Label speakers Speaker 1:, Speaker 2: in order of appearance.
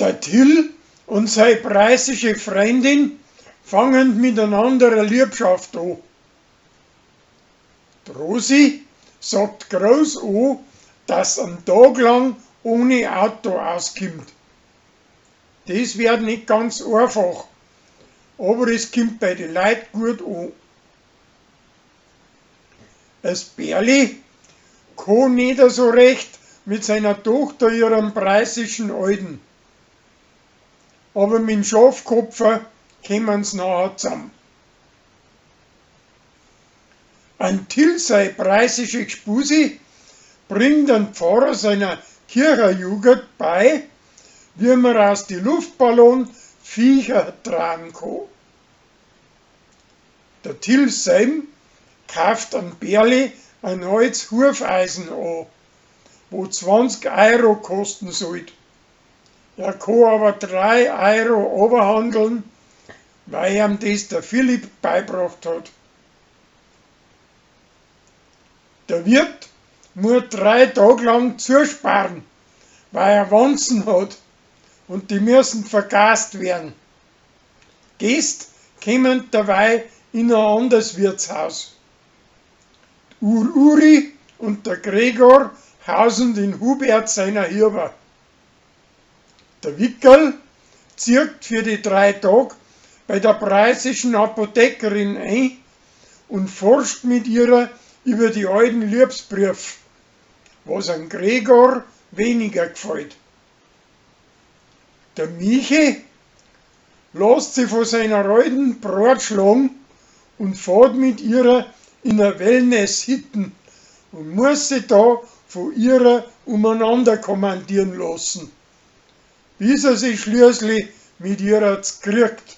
Speaker 1: Der Till und sei preißische Freundin fangen miteinander a Liebschaft o. D'Rosi sagt groß o, dass 'n Tag lang ohne Auto auskimmt. Des werd net ganz oafach, aber es kimmt bei de Leit guat o. Es Berli kann net so recht mit seiner Tochter ihrem preißischen Alten. Aber mit'm Schafkopfer kemmen's nachher zamm. An Till sei preißische Gspusi bringt an Pfarrer seiner Kircherjugend bei, wie man aus die Luftballon Viecher tragen kann. Der Till selm kauft an Berli ein altes Hufeisen an, wo 20 Euro kosten sollt. Er kann aber 3 Euro oberhandeln, weil ihm das der Philipp beibracht hat. Der Wirt muss 3 Tag lang zusparen, weil er Wanzen hat und die müssen vergast werden. Gäst kommen dabei in ein anderes Wirtshaus. Ur-Uri und der Gregor hausen den Hubert seiner Hirber. Der Wickerl zirkt für die 3 Tag bei der preußischen Apothekerin ein und forscht mit ihrer über die alten Liebesbrief, was an Gregor weniger gefällt. Der Michi lässt sich von seiner alten Brat schlagen und fährt mit ihrer in eine Wellness-Hütten und muss sich da von ihrer umeinander kommandieren lassen, bis er sich schließlich mit ihrer kriegt.